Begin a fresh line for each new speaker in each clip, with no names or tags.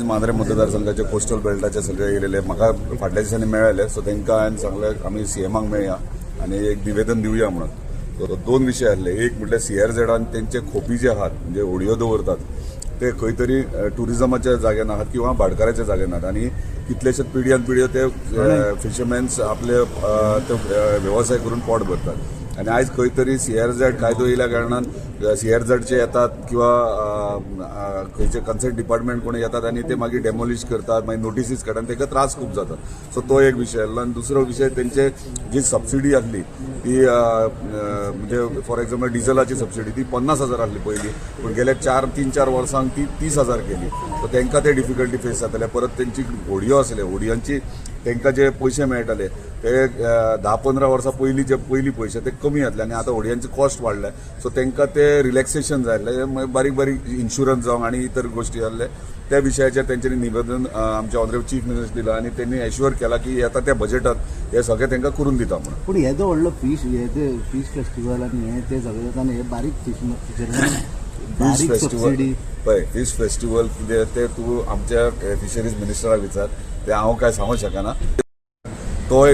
मांद्रे मतदारसंघाचे कोस्टल बेल्टाचे सगळे येयलेले म्हाका फाटल्या दिसांनी मेळ्ळे. सो तांकां हांवें सांगलें, आमी सीएमाक मेळया आनी एक निवेदन दिवया म्हणून. सो दोन विशय आसले. एक म्हटल्यार सीआरझेडान तेंचे खोपी जे आहात, म्हणजे होडयो दवरतात, ते खंय तरी टुरिजमाच्या जाग्यान आहात किंवा भाटकाराच्या जाग्यान आहात आनी कितलेशेच पिढ्यान पिढ्यो ते फिशरमॅन्स आपले ते वेवसाय करून पोट भरतात. आनी आयज खंय तरी सीआरझेड कायदो येयल्या कारणान सीआरझेडचे येतात किंवा खंयचे कन्सर्न डिपार्टमेंट कोण येतात आनी ते मागीर डेमोलिश करतात, मागीर नोटिसीस काडटात आनी ताका त्रास खूब जातात. सो तो एक विशय आसलो. आनी दुसरो विशय, तेंचे जी सबसिडी आसली ती म्हणजे फॉर एक्झाम्पल डिझलाची सबसिडी ती 50,000 आसली पयलीं, पूण गेल्या 3-4 वर्सांक ती 30,000 केली. सो तांकां ते डिफिकल्टी फेस जाताले. परत तेंची होडयो आसले, होडयांची तांकां जे पयशे मेळटाले ते 10-15 वर्सां पयलीं जे पयलीं पयशे ते कमी जातले आनी आतां होडयांचे कॉस्ट वाडले. सो तांकां ते रिलॅक्सेशन जाय आसलें, बारीक बारीक इन्शुरन्स जावं आनी इतर गोश्टी आसले. त्या विशयाचेर तेंच्यांनी निवेदन आमच्या ऑनरेबल चीफ मिनिस्टर दिला आनी तेंणी एश्युअर केला की येता त्या बजेटात हे सगळें तांकां करून दिता म्हणून.
पूण येदो व्हडलो फीश, हे ते फीश फेस्टिवल आनी हे ते सगळें जाता आनी हे बारीक फीश
फीश
बारीक
फेस्टिवल
सबसिडी.
पळय, फीश फेस्टिवल कितें ते तूं आमच्या फिशरीज मिनिस्टराक विचार, ते हांव काय सांगूंक शकना. तोय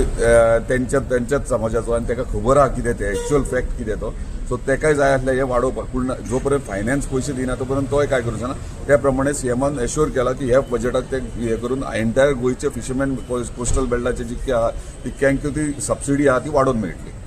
तेंच्याच समाजाचो आनी ताका खबर आहा कितें तें एक्चुअल फॅक्ट कितें तो. सो तेकाय जाय आसलें हें वाडोवपाक, पूण जो पर्यंत फायनान्स पयशे दिना तो पर्यंत तोय काय करूं शकना. त्या प्रमाणे सीएमान एश्योर केला की ह्या बजेटाक ते हे करून एंटायर गोंयचे फिशरमॅन कोस्टल बेल्टाचे जितके आहा तितक्यांक ती सबसिडी आहा ती वाडोवन मेळटली.